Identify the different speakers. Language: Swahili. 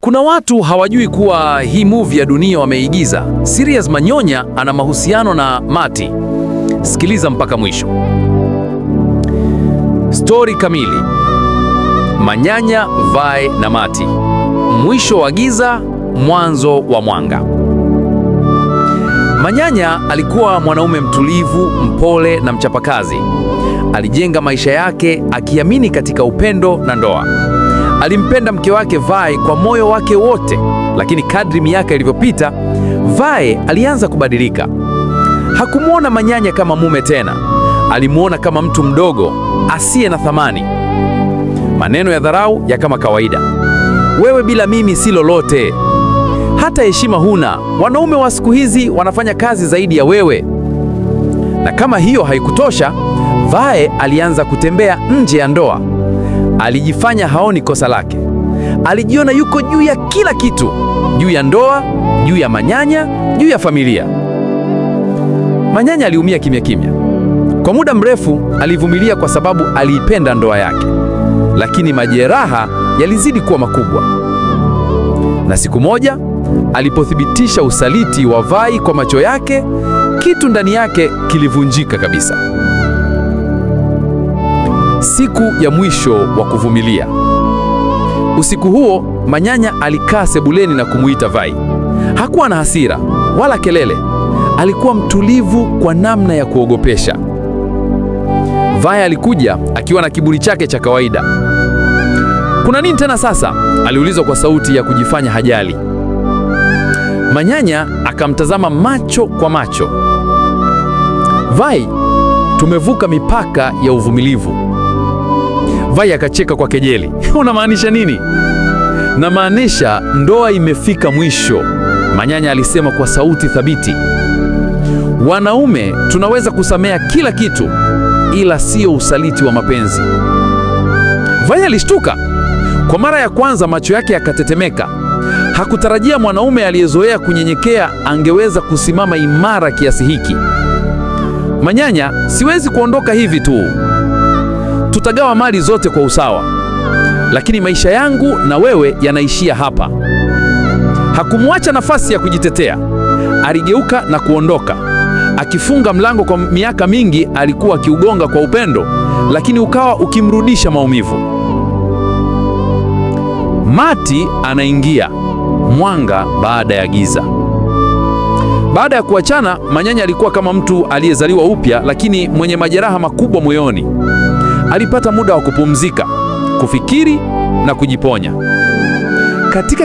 Speaker 1: Kuna watu hawajui kuwa hii movie ya dunia wameigiza. Serious Manyonya ana mahusiano na Mati. Sikiliza mpaka mwisho. Stori kamili. Manyanya, Vai na Mati. Mwisho wa giza, mwanzo wa mwanga. Manyanya alikuwa mwanaume mtulivu, mpole na mchapakazi. Alijenga maisha yake akiamini katika upendo na ndoa. Alimpenda mke wake Vai kwa moyo wake wote, lakini kadri miaka ilivyopita, Vai alianza kubadilika. Hakumwona Manyanya kama mume tena, alimwona kama mtu mdogo asiye na thamani. Maneno ya dharau ya kama kawaida: wewe bila mimi si lolote, hata heshima huna, wanaume wa siku hizi wanafanya kazi zaidi ya wewe. Na kama hiyo haikutosha, Vae alianza kutembea nje ya ndoa. Alijifanya haoni kosa lake. Alijiona yuko juu ya kila kitu, juu ya ndoa, juu ya Manyanya, juu ya familia. Manyanya aliumia kimya kimya. Kwa muda mrefu alivumilia kwa sababu aliipenda ndoa yake, lakini majeraha yalizidi kuwa makubwa. Na siku moja alipothibitisha usaliti wa Vai kwa macho yake, kitu ndani yake kilivunjika kabisa. Siku ya mwisho wa kuvumilia. Usiku huo Manyanya alikaa sebuleni na kumuita Vai. Hakuwa na hasira wala kelele, alikuwa mtulivu kwa namna ya kuogopesha. Vai alikuja akiwa na kiburi chake cha kawaida. Kuna nini tena sasa? Aliulizwa kwa sauti ya kujifanya hajali. Manyanya akamtazama macho kwa macho. Vai, tumevuka mipaka ya uvumilivu. Vai akacheka kwa kejeli. Unamaanisha nini? Namaanisha ndoa imefika mwisho, Manyanya alisema kwa sauti thabiti. Wanaume tunaweza kusamea kila kitu, ila sio usaliti wa mapenzi. Vai alishtuka. Kwa mara ya kwanza macho yake yakatetemeka. Hakutarajia mwanaume aliyezoea kunyenyekea angeweza kusimama imara kiasi hiki. Manyanya, siwezi kuondoka hivi tu. Tutagawa mali zote kwa usawa, lakini maisha yangu na wewe yanaishia hapa. Hakumwacha nafasi ya kujitetea. Aligeuka na kuondoka, akifunga mlango. Kwa miaka mingi alikuwa akiugonga kwa upendo, lakini ukawa ukimrudisha maumivu. Mati anaingia mwanga baada ya giza. Baada ya kuachana, Manyanya alikuwa kama mtu aliyezaliwa upya, lakini mwenye majeraha makubwa moyoni. Alipata muda wa kupumzika, kufikiri na kujiponya. Katika